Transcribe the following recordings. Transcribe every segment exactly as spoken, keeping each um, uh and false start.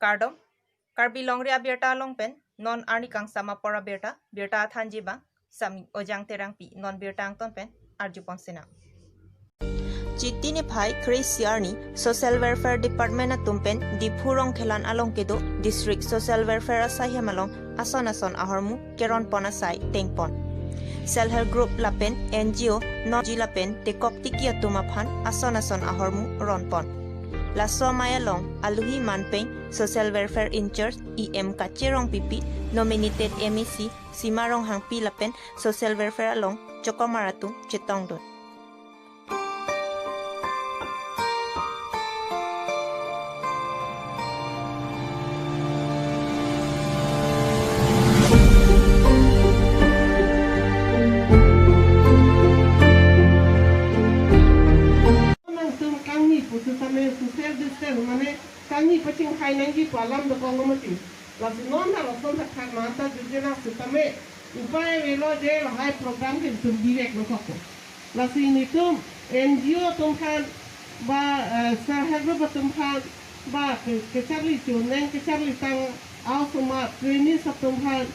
Kardom, Karbi Longri abirta along pen non arni kangsam apor abirta, birta athanji abang Sami Ojang Terangpi, non birta angton pen arjupon sinang. Chiti niphai kre-isi arni Social Welfare Department atum pen Diphu Rongkhelan along kedo District Social Welfare asaihem along ason ason ahormu keronpon asai tengpon. Self Help Group lapen N G O nonji lapen tekok tiki atum aphan ason ason ahormu ronpon. Laso amei along aluhi manpeng Social Welfare in-charge E M Kache Rongpipi, nominated M A C Sima Ronghangpi lapen Social Welfare along chokomar atum chetongdun. Nangtum kangni pusitame social distance mane kangni pachingthai nangji pu alam dokok lo mati. Lasi non ha lason thakthak manta jujena sitame upai avelo je lahai program ke itum bivek lo kok. Lasi nelitum N G O atum aphan ba, eh, Self Help Group atum aphan ba ke-, kecharli choneng kecharli tang a-osomar trainees atum aphan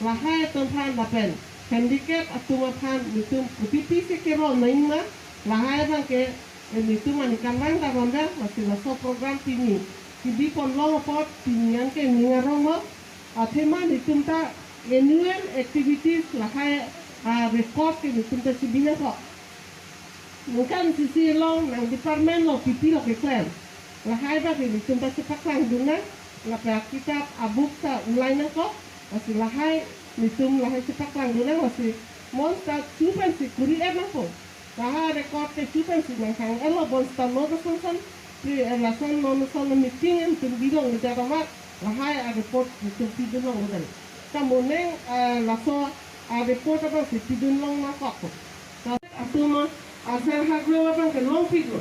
lahai atum aphan lapen handicap atum aphan nelitum kopi pisi keronang ma lahai abang ke, eh, nelitum aningkan lang ta ronda lasi laso program pini kedipon long apot pini anke ning arong lo. Athema nelitum ta annual activities lahai, ah, record ke nelitum ta chibina kok. Ningkan isi isi along nang department lo P T lo keklem. Lahai abang ke nelitum ta chepaklangdun nang, lapen akitap a-book ta ulai nangkok, lasi lahai nelitum lahai chepaklangdun nang, lasi monta chu pensi kuri-et nangpo. Lahai record ke chu pensi nang hang-etlo, bonta non ason ason, pri, eh, lason non ason meeting nelitum bidong meja tama, lahai a-report nelitum pidun longlo dei. Ta moning, eh, laso a-report abang si pidun long nangkok. Ta atum, ah, Self Help Group abang ke longpiklo.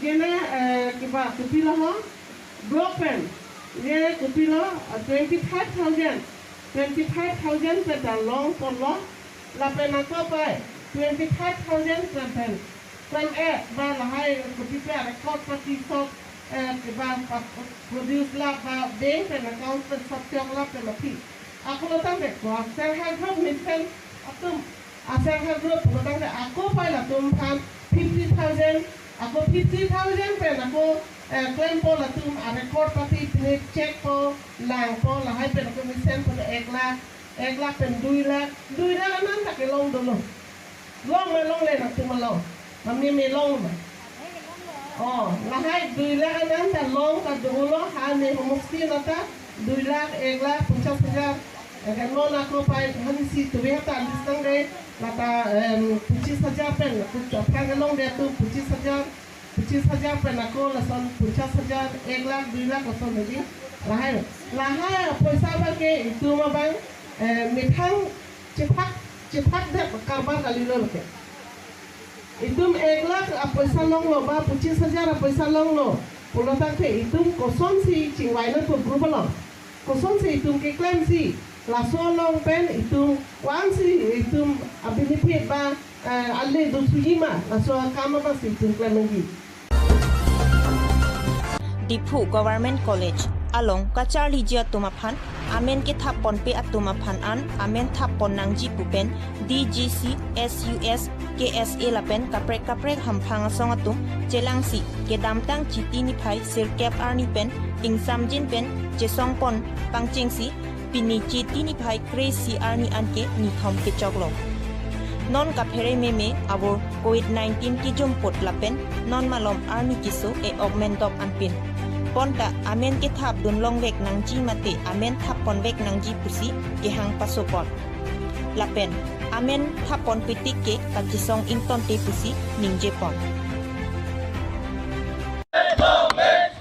Jena, eh, kiba kopilo ho, block pen. Je kopilo, ah, twenty five thousand. Twenty five thousand pen ta longponlo. Lapen ako pai twenty five thousand pen pen. Pen e ba lahai kopi pe a-record pati sok, eh, kiba pa-, produce la ba bank pen account pen sok chok lapen aphi. Ako lo tangte ko Self Help Group mesen atum a-Self Help Group lo tangte ako pai latum aphan fifty thousand, ako fifty thousand pen ako, eh, klempo latum a-record pati pine check po langpo lahai pen ako mesenpo ek lakh, ek lakh pen dui lakh, dui lakh anam ta kelong dolo. Long ma longle nangtum along. Mami me long ma. Oh, lahai dui lakh anam ta long ta dolo ha ne homosti nata dui lakh, ek lakh, ponchas hajar. Eke non ako pai hani si tuwe ta alisang dei, lata, em, ponchas hajar pen, kuchok phan long dei atum ponchas hajar, ponchas hajar pen ako lason ponchas hajar, ek lakh, dui lakh lason lagi. Lahai, lahai poisa abang ke itum abang, eh, methang chethak, chethak dak karbar kalilo lake. Itum ek lakh apoisa longlo ba ponchas hajar apoisa longlo pulo tangte itum kosonsi chingvai nangpo group along. Kosonsi itum keklemsi laso along pen itum vangsi itum a-benefit ba, eh, ale do thuji ma laso akam abangsi itum klem nangji. Diphu Government College along kacharliji atum aphan amen kethap ponpe atum aphan an amen thap pon nangji pu pen D G C, S U S, K S A lapen kaprek kaprek hamphang asong atum chelangsi kedamtang Chiti niphai sirkep arni pen ingsamjin pen chesongpon pangchengsi pini Chiti niphai kre-isi arni anke nithom kechoklo. Non kaphere meme abur covid nineteen kejumput lapen non malom arni keso e-ok mendok anpin. Bonta amen kethap dun longvek nangji mate amen thap ponvek nangji pusi kehang pasopon. Lapen amen thap ponpe tik ke kachesong ingtonte pusi ningjepon.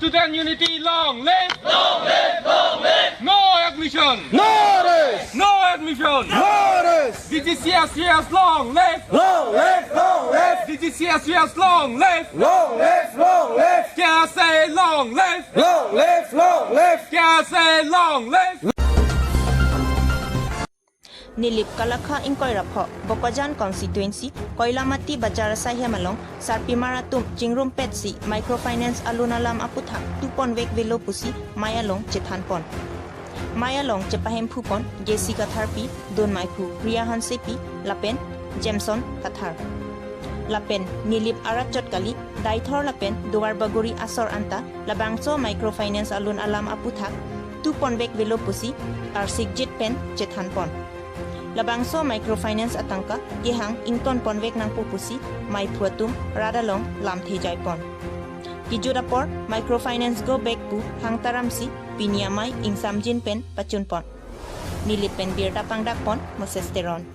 Student unity, long live! Long live! Long live! No admission! No rest! No admission! No rest! D G C S U S, long live! Long live! Long live! D G C S U S, long live! Long live! Long live! K S A, long live! Long live! Long live! K S A, long live! Nilip Kalakha ingkoi ra pho, Bokajan constituency, Koilamati Bazar asaihem along sarpimar atum chingrumpetsi microfinance aloan alam aputhak tu ponvek velo pusi mei along chethanpon. Mei along chepahemphupon J C Katharpi, dun meiphu Priya Hansepi lapen Jameson Kathar. Lapen Nilip arat chot kali, Deithor lapen Duarbagori asor anta labangso microfinance aloan alam aputhak tu ponvek velo pusi arsikjit pen chethanpon. Labangso microfinance atangka kehang ington ponvek nangpo pusi meiphu atum rat along lamthe jaipon. Kejut apor microfinance go back pu hang taramsi pini amei ingsamjin pen pachunpon. Nilip pen birta pangdakpon Moses Teron.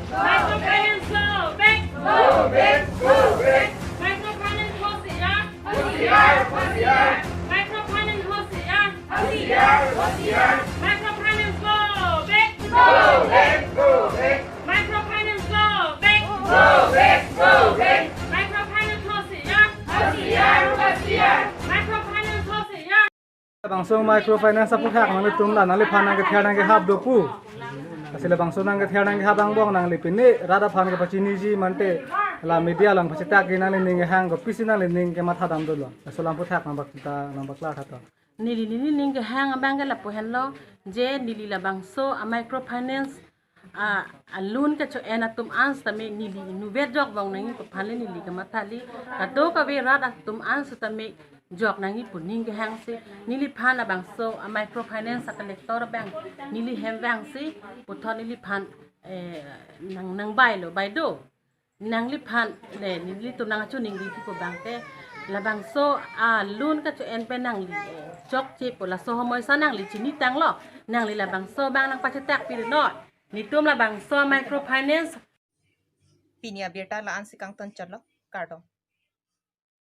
Microfinance go back. Go back, go back. Microfinance Hoshiyar. Hoshiyar, Hoshiyar. Microfinance Hoshiyar. Hoshiyar, Hoshiyar. Microfinance go back। Go back, go back। Microfinance go back। Go back, go back। Microfinance Hoshiyar. Hoshiyar, Hoshiyar. Microfinance Hoshiyar. Labangso microfinance aputhak nanglitum la nangliphan nangkether nangkehap do pu. Lasi labangso nangkether nangkehap angbong nangli pine rat aphan kepachiniji mate la media along pachethak ke nanglining kehang kopisi nanglining kematha dam dolo. Laso alam aputhak nangbak ta nangbak klartha to. Neli nelining kehang abang ke lapu henlo, je neli labangso a microfinance a, aloan kecho-en atum an setame neli inutvet jok bong nangji pu aphanle neli kamathali. Kadokave rat atum an setame jok nangji pu ning kehangsi neliphan labangso a microfinance a collector abang neli hem vangsi puthot neliphan, eh, nang nangbailo, bai do. Nangliphan le nelitum nangchiningri pu abang ke labangso aloan kecho-en pen nangli, eh, chokche pu laso homoi sa nangli chinitanglo, nangli labangso abang nangpachethappilo. Netum labangso microfinance. Pini abirta la-ansi kangton chotlo, kardom.